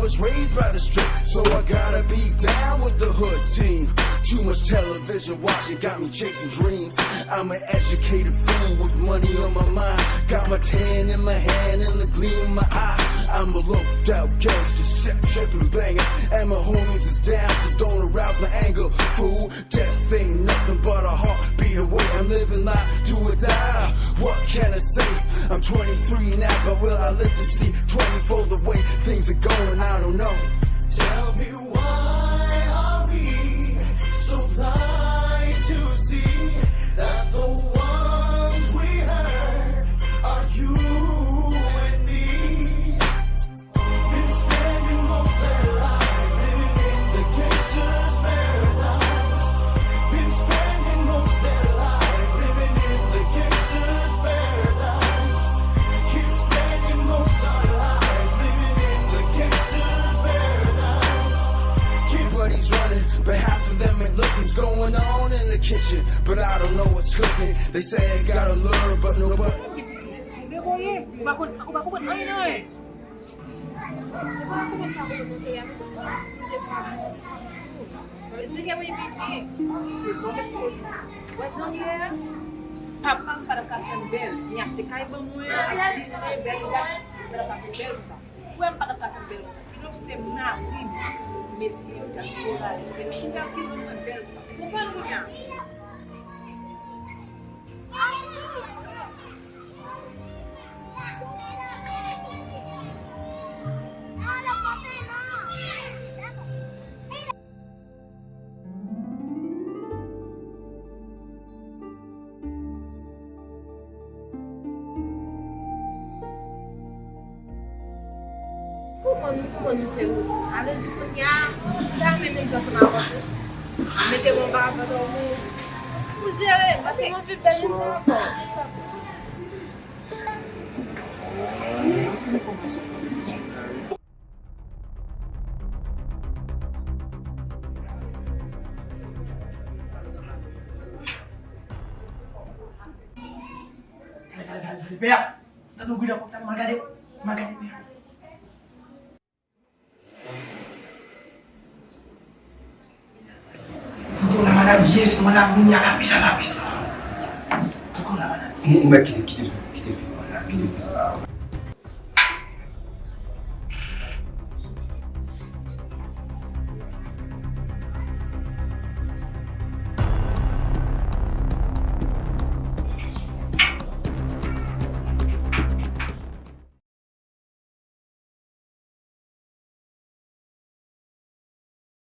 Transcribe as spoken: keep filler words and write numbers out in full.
Raised by the street, so I gotta be down with the hood team. Too much television watching got me chasing dreams. I'm an educated fool with money on my mind. Got my tan in my hand and the gleam in my eye. I'm a low out gangster, set tripping banger. And my homies is down, so don't arouse my anger, fool. Death ain't nothing but a heartbeat away. I'm living life, do or die. What can I say? I'm twenty-three now, but will I live to see twenty-four? The way things are going, I don't know. Tell me, why are we so blind to see that the ones we hurt are you and me? Been spending most their lives living in the gangster's paradise. Been spending most their lives living in the gangster's paradise. Keep spending most our lives living in the gangster's paradise. Keep what he's running, but half of them ain't looking. It's going on in the kitchen, but I don't know what's cooking. They say it got a lure, but nobody. Ou pa konn, ou pa konprann anyen nan anyen. Ou pa konprann pa konprann manje a, non, ti fi. Esplike mwen pipi. Bon, esplike. Wè jan li ye a? Papa m pa t ap ka fè m bèl. Li achte kay ban mwen, li bèl, li pa t ap ka fè m bèl konsa. Frè m pa t ap ka fè m bèl konsa. Jòf se mari m. Mesye yo, dyaspora yo. E nou konprann ki moun mwen bèl konsa. Ou konprann kounye a? Kòman nou, kòman nou fè wout? Sa vle di kounye a, m ta renmen menm jan ansanm avè w. Mete mwen anba avè w, pou jere, paske mwen vin bèl menm jan avè w. Gade, gade, gade, gade, pè a. Tande w gri la konsa, m a gade, m a gade, pè a. Tonton la, madanm, byen, se mwen la, vini a la pis, a la pis la. Tonton la, madanm, byen. Ou mèt kite, kite l vini, kite l vini, madanm, kite l vini.